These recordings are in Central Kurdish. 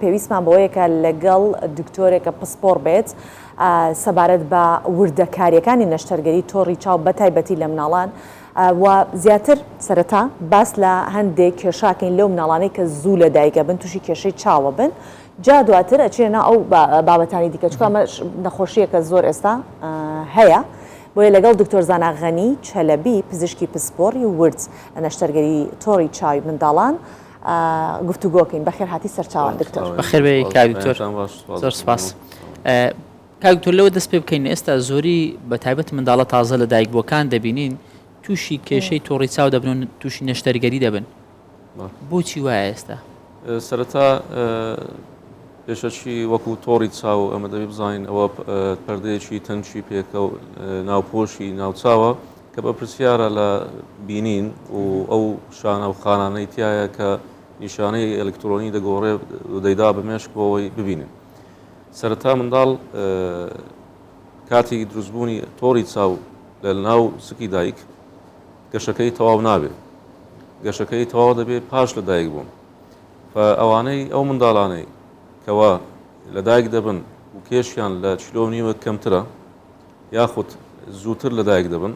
پێویستمان بەوەیە کە لەگەڵ دکتۆرێک کە پسپۆڕ بێت سەبارەت بە وردەکارییەکانی نەشتەرگەری تۆڕی چاو بەتایبەتی لە مناڵان و زیاتر سەرەتا باس لە هەندێک کێشاکەین لەو مناڵانەی کە زوو لە دایکە بن تووشی کێشەی چاوە بن جا دواتر ئەچینە ناو ئەو بابەتانی دیکە چونکە ئەمە نەخۆشییەکە زۆر ئێستا هەیە بۆیە لەگەڵ دکتۆر زانا غەنی چەلەبی پزیشکی پسپۆڕی ورد لە نەشتەرگەری تۆڕی چاوی منداڵان گفتوگۆکەین. بەخێرهاتی سەرچاوە دکتۆر. بەخێر بێی کاک دکتۆر زۆر سپاس. کاک دکتۆر لەوە دەست پێ بکەین ئێستا زۆری بە تایبەت منداڵە تازە لە دایک بووەکان دەبینین تووشی کێشەی تۆڕی چاو دەبن و تووشی نەشتەرگەری دەبن بۆچی وایە ئێستا؟ سەرەتا پێشەکی وەکو تۆڕی چاو ئەمە دەبێ بزانین ئەوە پەردەیەکی تەنکی پێکە ناوپۆشی ناوچاوە کە بەرپرسیارە لە بینین و ئەو شانە و خانانەی تیایە کە نیشانەی ئەلکترۆنی دەگۆڕێ و دەیدا بە مێشک بۆ ئەوەی ببینن. سەرەتا منداڵ کاتی دروستبوونی تۆڕی چاو لە ناو سکی دایک گەشەکەی تەواو نابێت. گەشەکەی تەواو دەبێت پاش لە دایک بوون. ئەوانەی ئەو منداڵانەی کەوا لە دایک دەبن و کێشیان لە چلۆ نیوە کەمترە یاخود زووتر لەدایک دەبن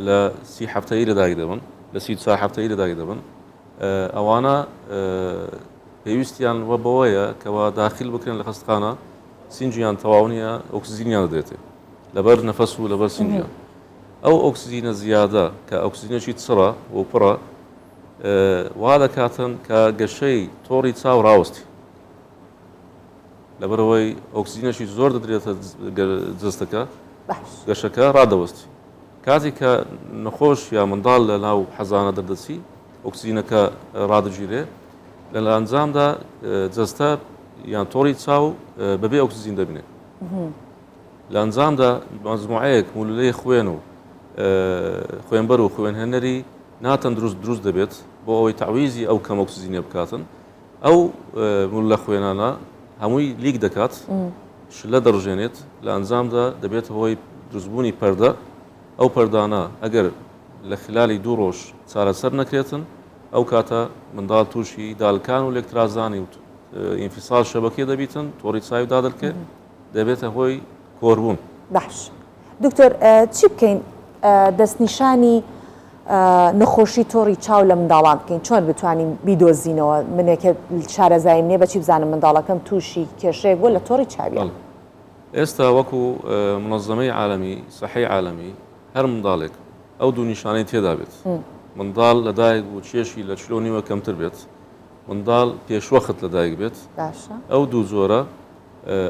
لە سی هەفتەیی لەدایک دەبن لە 34 هەفتەیی لەدایک دەبن ئەوانە پێویستیان وە بەوەیە کەوا داخل بکرێن لە خەستخانە سینجیان تەواو نییە ئۆکسجینیان دەدرێتێ لەبەر نەفەس و لەبەر سینجیان ئەو ئۆکسجینە زیادە کە ئۆکسجینێکی چڕە و پڕە وا دەکاتن کە گەشەی تۆڕی چاو ڕاوەستی لەبەرئەوەی ئۆکسجینێکی زۆر دەدرێتە جەستەکە گەشەکە ڕادەوەستی کاتێک کە نەخۆش یا منداڵ لە ناو حەزانە دەردەچی ئۆکسجینەکە ڕادەگیرێ لە ئەنجامدا جەستە یان تۆڕی چاو بەبێ ئۆکسجین دەبینێت لە ئەنجامدا مەجموعەیەک مولولەی خوێن و خوێنبەر و خوێنهێنەری ناتەندروست دروست دەبێت بۆ ئەوەی تەعویزی ئەو کەم ئۆکسجینە بکاتن ئەو مولولە خوێنانە هەمووی لیک دەکات، شلە دەڕژێنێت، لە ئەنجامدا دەبێتە هۆی دروستبوونی پەردە، ئەو پەردانە ئەگەر لە خلالی دوو ڕۆژ چارەسەر نەکرێتن ئەو کاتە منداڵ تووشی دالکان و لێکترازانی و ئینفیسال شەبەکیە دەبیتن، تۆڕی چاوی دادەلکێ، دەبێتە هۆی کۆربوون. باش دکتۆر چی بکەین دەستنیشانی نەخۆشی تۆڕی چاو لە منداڵان بکەین چۆن بتوانین بیدۆزینەوە منێکە شارەزاییم نییە بەچی بزانم منداڵەکەم تووشی کێشەیەک بووە لە تۆڕی چاویان؟ ئێستا وەکو منەزەمەی عالەمی سەحەی عالەمی هەر منداڵێک ئەو دوو نیشانەی تێدا بێت منداڵ لەدایک بوو کێشی لە چلۆ نیوە کەمتر بێت منداڵ پێشوەخت لەدایک بێت ئەو دوو جۆرە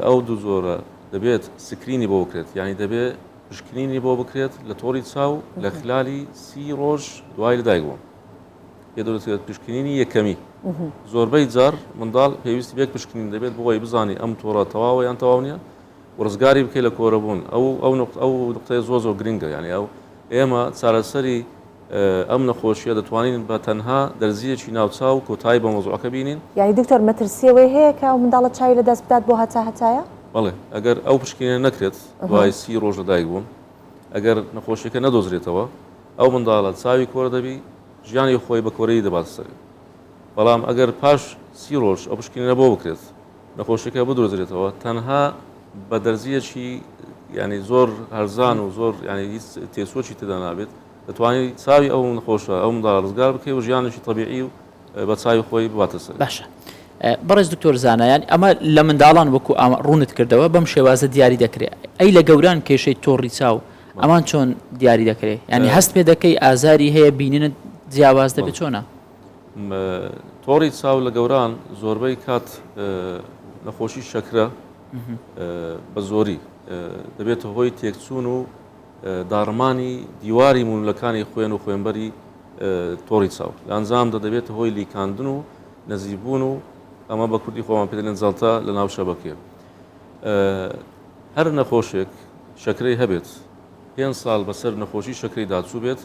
ئەو دوو جۆرە دەبێت سکرینی بۆ بکرێت یعنی دەبێت پشکنینی بۆ بکرێت لە تۆڕی چاو لە خلالی سی ڕۆژ دوای لەدایک بوون پێ دەوترێت پشکنینی یەکەمی زۆربەی جار منداڵ پێویستی بێک پشکنین دەبێت بۆ ئەوەی بزانی ئەم تۆڕە تەواوە یان تەواو نییە و ڕزگاری بکەیت لە کۆرەبوون ئەو ئەو ئەو نقطەیە زۆر زۆر گرنگە یعنی ئەو ئێمە چارەسەری ئەم نەخۆشیە دەتوانین بە تەنها دەرزیەکی ناوچاو کۆتایی بە مەوزوعەکە بینین. یانی دکتۆر مەترسی ئەوەی هەیە کە ئەو منداڵە چاوی لە دەست بدات بۆ هەتا هەتایە؟ بەڵێ ئەگەر ئەو پشکنینە نەکرێت دوای سی ڕۆژ لە دایک بوون ئەگەر نەخۆشیەکە نەدۆزرێتەوە ئەو منداڵە چاوی کۆر دەبی ژیانی خۆی بە کۆرەیی دەباتە سەرێ بەڵام ئەگەر پاش سی ڕۆژ ئەو پشکنینە بۆ بکرێت نەخۆشیەکە بدۆزرێتەوە تەنها بە دەرزیەکی یعنی زۆر هەرزان و زۆر یعنی هیچ تێچووەکی تێدا نابێت دەتوانی چاوی ئەو نەخۆشە ئەو منداڵە ڕزگار بکەی و ژیانێکی تەبیعی و بە چاوی خۆی بباتە سەر. باشە بەڕێز دکتۆر زانا یانی ئەمە لە منداڵان وەکو ئامە ڕوونت کردەوە بەم شێوازە دیاری دەکرێ ئەی لە گەوران کێشەی تۆڕی چاو ئەمان چۆن دیاری دەکرێ یانی هەست پێ دەکەی ئازاری هەیە بینینت جیاواز دەبێت چۆنە؟ تۆڕی چاو لە گەوران زۆربەی کات نەخۆشی شەکرە بە زۆری دەبێتە هۆی تێکچوون و داڕمانی دیواری مولولەکانی خوێن و خوێنبەری تۆڕی چاو لە ئەنجامدا دەبێتە هۆی لیکاندن و نەزیبوون و ئەمە بە کوردی خۆمان پێ دەڵێن جەڵتە لە ناو شەبەکێ هەر نەخۆشێک شەکرەی هەبێت پێنج ساڵ بەسەر نەخۆشی شەکرەی داچوو بێت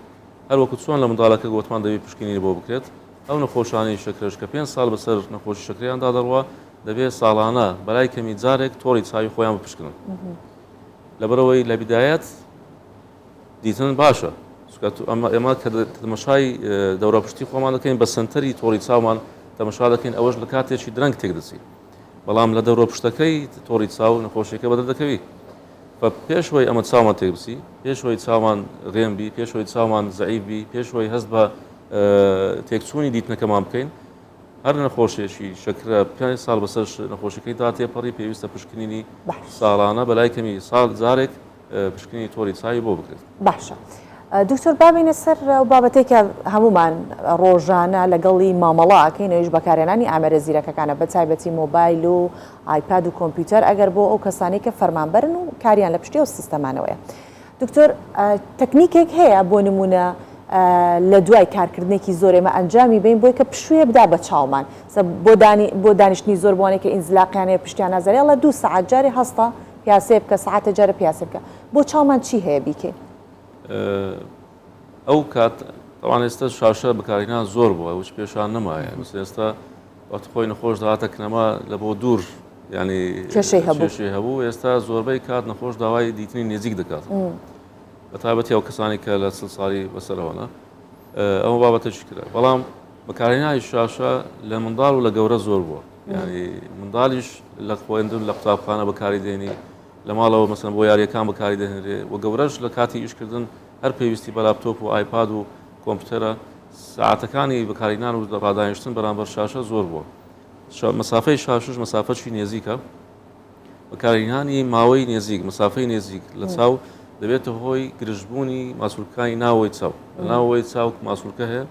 هەروەکو چۆن لە منداڵەکە گۆتمان دەبێت پشکنینی بۆ بکرێت، ئەو نەخۆشانەی شەکرەش کە پێنج ساڵ بەسەر نەخۆشی شەکرەیاندا دەڕوا، دەبێت ساڵانە بەلای کەمی جارێک تۆڕی چاوی خۆیان بپشکنن. لەبەرئەوەی لە بیدایەت دیتن باشە، چونکە ئەمە ئێمە کە تەمەشای دەوراپشتی خۆمان دەکەین بە سەنتەری تۆڕی چاومان تەمەشا دەکەین، ئەوەش لە کاتێکی درەنگ تێکدەچی. بەڵام لە دەورە پشتەکەی تۆڕی چاو نەخۆشیەکە بەدەر دەکەوی. فە پێش وەی ئەمە چاومان تێک بچی، پێش وەی چاومان غێم بی، پێش وەی چاومان زەعیف بی، پێش وەی هەست بە تێکچوونی دیتنەکەمان بکەین، هەر نەخۆشیەکی شەکرە پێنج ساڵ بەسەر نەخۆشیەکەی دا تێپەڕی پێویستە پشکنینی ساڵانە بەلای کەمی ساڵ جارێک پشکنینی تۆری چاوی بۆ بکرێت. باشە دکتۆر با بێینە سەر ئەو بابەتەی کە هەموومان ڕۆژانە لەگەڵی مامەڵە ئەکەین ئەویش بەکارهێنانی ئامێرە زیرەکەکانە بە تایبەتی مۆبایل و ئایپاد و کۆمپیوتەر ئەگەر بۆ ئەو کەسانەی کە فەرمانبەرن و کاریان لە پشتی ئەو سیستەمانەوەیە دکتۆر تەکنیکێک هەیە بۆ نمونە لە دوای کارکردنێکی زۆر ئێمە ئەنجامی بین بۆی کە پشوویە بدا بە چاومان بۆ دانی بۆ دانیشتنی زۆر بۆانێک کە ئینزلاقیان هەیە پشتیان نازارێ ئەڵێ دوو سەعات جارێ هەستە پیاسەیە بکە سەعاتێ جارێ پیاسە بکە بۆ چاومان چی هەیە بیکەین؟ ئەو کات تەوان ئێستا شاشە بەکارهێنان زۆر بووە وچ پێشان نەمایە مەسەلەن ئێستا وەخت خۆی نەخۆش دەهاتە کنەما لە بۆ دوور ینی کێشەی هەبوو کێشەی هەبوو ئێستا زۆربەی کات نەخۆش داوای دیتنی نێزیک دەکات بە تایبەتی ئەو کەسانی کە لە چل ساڵی بەسەرەوەنە ئەمە بابەتێکی ترە بەڵام بەکارهێنانی شاشە لە منداڵ و لە گەورە زۆر بووە یعنی منداڵیش لە خوێندن لە قوتابخانە بەکاری دێنی لە ماڵەوە مەسەن بۆ یاریەکان بەکاری دەهێنرێ و گەورەش لە کاتی ئیشکردن هەر پێویستی بە لاپتۆپ و ئایپاد و کۆمپیوتەرە ساعتەکانی بەکارهێنان و ڕادانیشتن بەرامبەر شاشە زۆر بووە مەسافەی شاشش مەسافەی نێزیکە بەکارهێنانی ماوەی نێزیک، مەسافەی نێزیک لە چاو دەبێتە هۆی گرژبوونی ماسولکانی ناوەوەی چاو. لە ناوەوەی چاو ماسولکە هەیە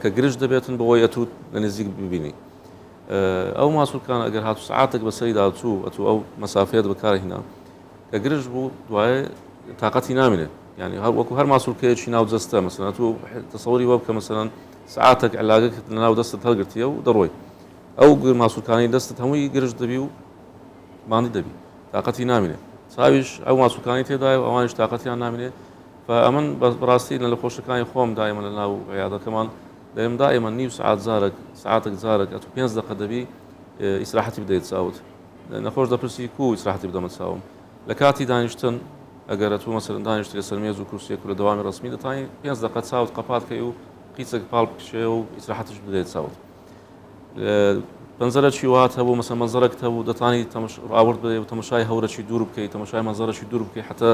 کە گرژ دەبێتن بەوەی ئەتوو لە نزیک ببینی. ئەو ماسولکان ئەگەر هاتوو سعاتێک بەسەریدا چوو ئەتوو ئەو مەسافەیەت بەکارهینا کە گرژ بوو دوایێ تاقەتی نامێنێ. یعنی هەر وەکو هەر ماسولکەیەکی ناو جەستە مەسەلەن ئەتوو تەسەوری وە بکە مەسەلەن سعاتێک علاگەکت لە ناو دەستت هەڵگرتیە و دەڕۆی. ئەو ماسولکانەی دەستت هەمووی گرژ دەبی و ماندی دەبی تاقەتی نامینێ چاویش ئەو ماسولکانی تێدایە و ئەوانیش تاقەتیان نامینێ ئەمن بەڕاستی لە نەخۆشەکانی خۆم دایمە لە ناو عیادەکەمان دەیم دائیمە نیو سعات جارێک سعاتێک جارێک ئەتو پێنج دەقە دەبی ئیسراحەتی بدەیت چاوت نەخۆش دەپرسی کو ئیسراحەتی بدەمە چاوم لە کاتی دانیشتن ئەگەر ئەتوو مەسەلەن دانیشتی لەسەر مێز و کورسیەک و لە دەوامی ڕەسمی دەتوانی پێنج دەقە چاوت قەپات کەی و قیچێک پاڵ بکشێ و ئیسراحەتیش بدەیت چاوت پەنجەرەکی وات هەبوو مەسە مەنزەرەکت هەبوو دەتانی ڕاورد بدەی و تەمەشای هەورەکی دوور بکەی تەمەشای مەنزەرەکی دوور بکەی حتا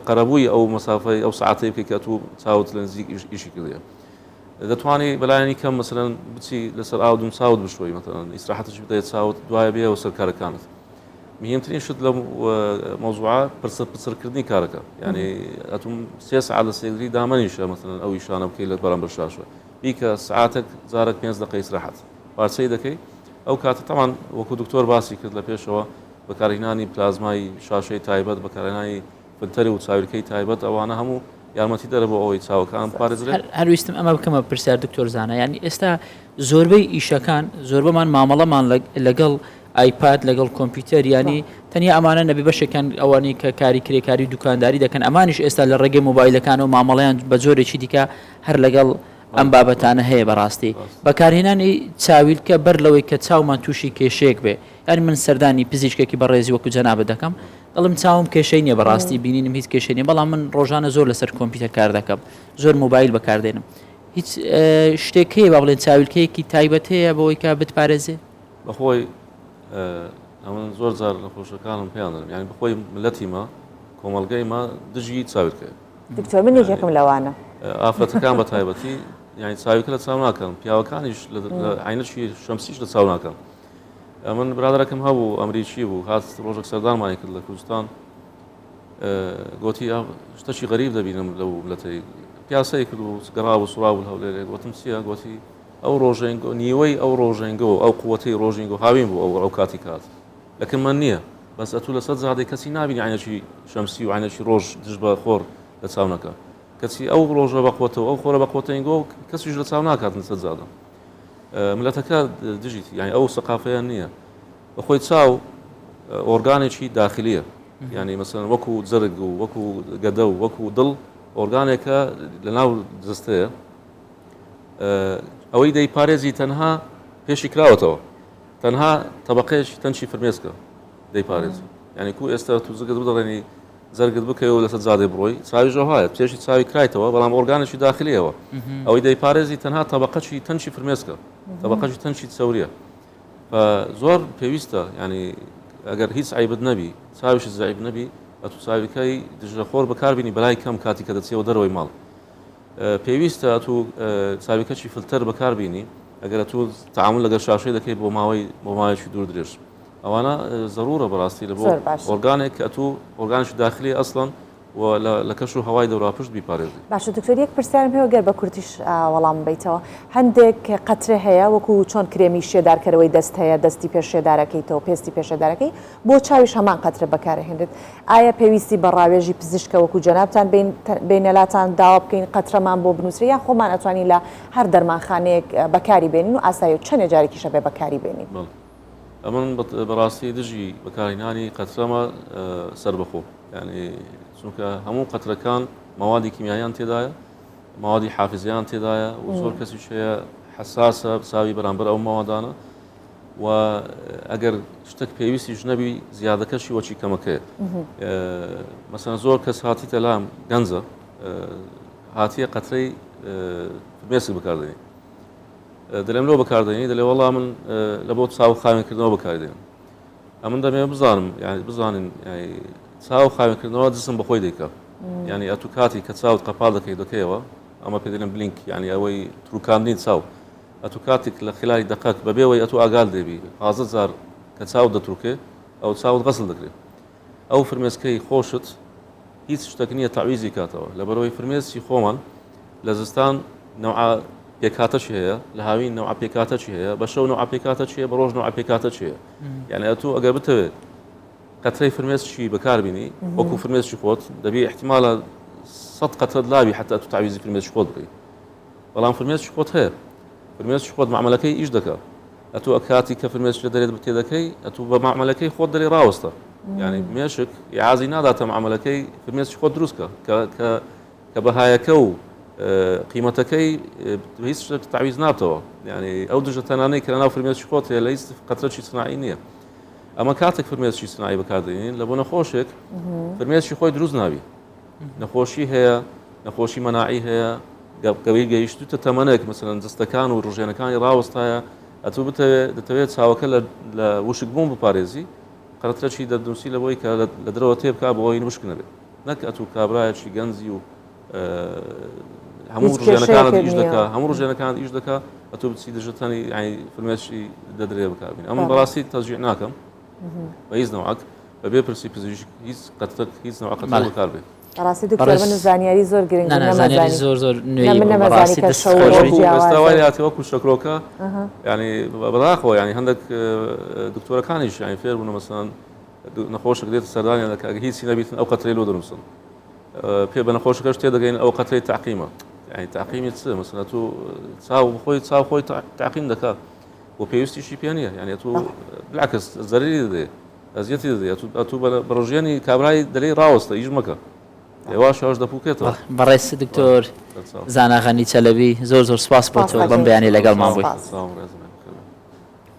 قەرەبووی ئەو مەسافەی ئەو ساعتەی بکەی کە تو چاوت لە نزیک ئیشی کردیە دەتوانی بەلایەنی کەم مەسەلەن بچی لەسەر ئاو دوم چاوت بشۆی مەسەلەن ئیسراحەتش بدەیت چاوت دوایە بێەوە سەر کارەکانت مهمترین شت لە مەوزوعە پرسە پچڕکردنی کارەکە یعنی ئەتوم سێ سعات لە سێگری دامەنیشە مەسەلەن ئەو ئیشانە بکەی لە بەرامبەر شاشە بیکە سعاتەک جارەک پێنج دەقە ئیسراحەت پارچەی دەکەی ئەو کاتە تەمان وەکو دکتۆر باسی کرد لە پێشەوە بەکارهێنانی پلازمای شاشەی تایبەت بەکارهێنانی فلتەر و چاویلکەی تایبەت ئەوانە هەموو یارمەتی دەرە بۆ ئەوەی چاوەکان بپارێزرێت. هەر ویستم ئەمە بکەمە پرسیار دکتۆر زانا یانی ئێستا زۆربەی ئیشەکان زۆربەمان مامەڵەمان لەگەڵ ئایپاد لەگەڵ کۆمپیوتەر یانی تەنیا ئەمانە نەبێ بەشێکیان ئەوانەی کە کاری کرێکاری و دوکانداری دەکەن ئەمانیش ئێستا لە ڕێگەی مۆبایلەکانەوە مامەڵەیان بە جۆرێکی دیکە هەر لەگەڵ ئەم بابەتانە هەیە بەڕاستی بەکارهێنانی چاویلکە بەر لەوەی کە چاومان تووشی کێشەیەک بێ یانی من سەردانی پزیشکێکی بەڕێزی وەکو جەنابت دەکەم دەڵێم چاوم کێشەی نییە بەڕاستی بینینم هیچ کێشەی نییە بەڵام من ڕۆژانە زۆر لەسەر کۆمپیوتەر کار دەکەم زۆر مۆبایل بەکاردێنم هیچ شتێک هەیە با بڵێن چاویلکەیەکی تایبەت هەیە بۆی کە بتپارێزێ بەخۆی ئەمن زۆر جار نەخۆشەکانم پێیان دەڵێم یانی بەخۆی ملەتی مە کۆمەڵگەی مە دژی چاویلکەیە. دکتۆر من یەکێکم لەوانە. ئافرەتەکان بە تایبەتی یانی چاویلکە لە چاو ناکەن پیاوەکانیش لە عینەکی شەمسیش لە چاو ناکەن. ئەمن برادەرەکەم هەبوو ئەمریکی بوو هات ڕۆژێک سەردانمانی کرد لە کوردستان گۆتی شتەکی غەریب دەبینم لەو ملەتەی پیاسەی کرد و گەڕا و سوڕا بوو هەولێرێ گۆتم چییە گۆتی ئەو ڕۆژێنگۆ نیوەی ئەو ڕۆژێنگۆ ئەو قوەتەی ڕۆژینگۆ هاوین بوو ئەو ئەو کاتی کات لەکن من نییە بەس ئەتوو لەسەر جادەی کەسی نابینی عینەکی شەمسی و عینەکی ڕۆژ دژ بە خۆر لە چاو نەکا کەچی ئەو ڕۆژە بە قوەتە و ئەو خۆرە بە قوەتەینگۆ کەسیش لە چاو ناکات لەسەر جادە ملەتەکە دژیتی یعنی ئەو سەقافەیان نییە بەخۆی چاو ئۆرگانێکی داخلیە یعنی مەسەن وەکو جەرگ و وەکو گەدە و وەکو دڵ ئۆرگانێکە لە ناو جەستەیە ئەوەی دەیپارێزی تەنها پێشی کراوەتەوە تەنها تەبقەیەکی تەنچی فرمێسکە دەیپارێزی یعنی کو ئێستا تو زگت بدەڕێنی زەرگت بکەوە لەسەر جادەی بڕۆی چاوی ژەهایە پێشی چاوی کرایتەوە بەڵام ئۆرگانێکی داخلیەوە ئەوەی دەیپارێزی تەنها تەبقەکی تەنچی فرمێسکە تەبقەکی تەنچی چەوریە. زۆر پێویستە ینی ئەگەر هیچ عیبت نەبی چاویشت زەعیف نەبی ئەتو چاویکەی دژە خۆر بەکاربینی بەلای کەم کاتی کە دەچیەوە دەرەوەی ماڵ پێویستە ئەتو چاویکەچی فلتەر بەکاربینی ئەگەر ئەتو تعامل لەگەر شاشەی دەکەی بۆ ماوەی بۆ ماوەیەکی دوور درێژ ئەوانە زەرورە بەڕاستی لە بۆ ئۆرگانێک کە ئەتو ئۆرگانێکی داخلی ئەسڵەن و لە کەش و هەوای دەوراپشت بیپارێزی. باشە دکتۆر یەک پرسیارم هەیە گەر بە کورتیش وەڵامم بەیتەوە هەندێک قەترە هەیە وەکو چۆن کرێمی شێدارکەرەوەی دەست هەیە دەستی پێ شێدارەکەیتەوە پێستی پێ شێدارەکەی بۆ چاویش هەمان قەترە بەکارەهێنرێت ئایا پێویستی بە ڕاوێژی پزیشکە وەکو جەنابتان بین بینە لاتان داوا بکەین قەترەمان بۆ بنووسرێ یان خۆمان ئەتوانین لە هەر دەرمانخانەیەک بەکاری بێنین و ئاسایی و چەنێ جارێکیشە بێ بەکاری بێنین؟ ئەمن بەڕاستی دژی بەکارهێنانی قەترەمە سەربەخۆ یعنی چونکە هەموو قەترەکان مەوادی کیمیاییان تێدایە مەوادی حافزیان تێدایە و زۆر کەسیش هەیە حساسە چاوی بەرامبەر ئەو مەوادانە و ئەگەر شتێک پێویستیش نەبی زیادەکەشی وەچی کەمەکەیە مەسەن زۆر کەس هاتیتە لام گەنجە هاتیە قەترەی فرمێسک بەکاردێنی دەلێم لۆ بەکاردێنی دەلێ وەڵا من لە بۆ چاو خاوێنکردنەوە بەکاردێنم ئەمن دەمێ بزانم یعنی بزانین چاو خاوێنکردنەوە جسم بەخۆی دەیکا یعنی ئەتو کاتی کە چاوت قەپال دەکەی دەکەیەوە ئەمە پێ دەلێن blink یعنی ئەوەی تروکاندنی چاو ئەتو کاتێک لە خلالی دقەک بەبێەوەی ئەتو ئاگال دەبی 15 جار کە چاو دەتروکێ ئەو چاوت غەسل دەکرێت ئەو فرمێسکەی خۆشت هیچ شتەک نییە تەعویزی کاتەوە لەبەرئەوەی فرمێسکی خۆمان لە زستان نەوعە پێکهاتەشی هەیە لە هاوین نەوعە پێکهاتەشی هەیە بە شەو نەوعە پێکهاتەشی هەیە بە ڕۆژ نەوعە پێکهاتەشی هەیە یعنی ئەتوو ئەگەر بتەوێت قەترەی فرمێسکی بەکاربینی وەکو فرمێسکی خۆت دەبی احتیمالە سەد قەترەت لاوی حتا ئەتوو تەعویزی فرمێسکی خۆت بکەیت بەڵام فرمێسکی خۆت هەیە فرمێسکی خۆت معاملەکەی ئیش دەکا ئەتوو ئەکاتی کە فرمێسک لە دەرێت تێدەکەی ئەتوو بە مەعمەلەکەی خۆت دەرێ ڕاوەستە یعنی مێشک ئیعازی ناداتە مەعمەلەکەی فرمێسکی خۆت دروست کە کە کە کە بەهایەکە و قیمەتەکەی هیچ شتێک تعویز نابتەوە یعنی ئەو دژە تەنانەی کە لەناو فرمێسکی خۆت هەیە لە هیچ قەترەکی سناعی نییە ئەمە کاتێک فرمێسکی سناعی بەکاردێنین لە بۆ نەخۆشێک فرمێسکی خۆی دروست نابی نەخۆشی هەیە، نەخۆشی مەناعی هەیە، گەوەی گەیشتوتە تەمەنێک مەسەلەن جستەکان و ڕژێنەکانی ڕاوەستایە، ئەتوو بتەوێ دەتەوێت چاوەکە لە وشک بوون بپارێزی، قەرەترەکی دەردنووسی لە بۆی کە لە درەوە تێ بکا بۆ ئەوەی وشک نەبێت. نەک ئەتوو کابرایەکی گەنجی و هەموو ڕژێنەکانت ئیش دەکا، هەموو ڕژێنەکانت ئیش دەکا، ئەتوو بچی دژەتەنی یانی فرمێسکی دەدرێ بەکاربێنی. ئەمن بەڕاستی تەشجیع ناکەم بە هیچ نەوعەک. بەبێ پرسی پزیشک هیچ قەترەک هیچ نەوع قەترە بەکار بێ. بەڕاستی دکتۆر من زانیاری زۆر گرنگ نا زانیاری زۆر زۆر نوێی من نەمەزانی کە شەو و ڕۆژ جیاوازە. ئێستا وای لێهاتیە وەکو شەکرۆکە یانی بەداخەوە یانی هەندێک دکتۆرەکانیش یانی فێر بوون مەسەلەن نەخۆشێک دێتە سەردانیان دەکا ئەگەر هیچی نەبیتن ئەو قەترەی لۆ دەنووسن پێ بە نەخۆشەکەش تێدەگەین ئەو قەترەی تەعقیمە یانی تەعقیمی چ مەسەلەن تۆ چاو خۆی چاو خۆی تەعقیم دەکا و پێویستیشی پێ نییە یانی تۆ بالعکس زەرری دەدەیە ئەزیەتی دەدەی ئەتوو بە ڕژێنی کابرای دەلێی ڕاوەستە ئیش مەکە هێواش هێواش دەپوکێتەوە. بەڕێز دکتۆر زانا غەنی چەلەبی زۆر زۆر سپاس بۆ تۆ بەم بەیانیە لەگەڵمان بووی. سڵاو ڕێزم.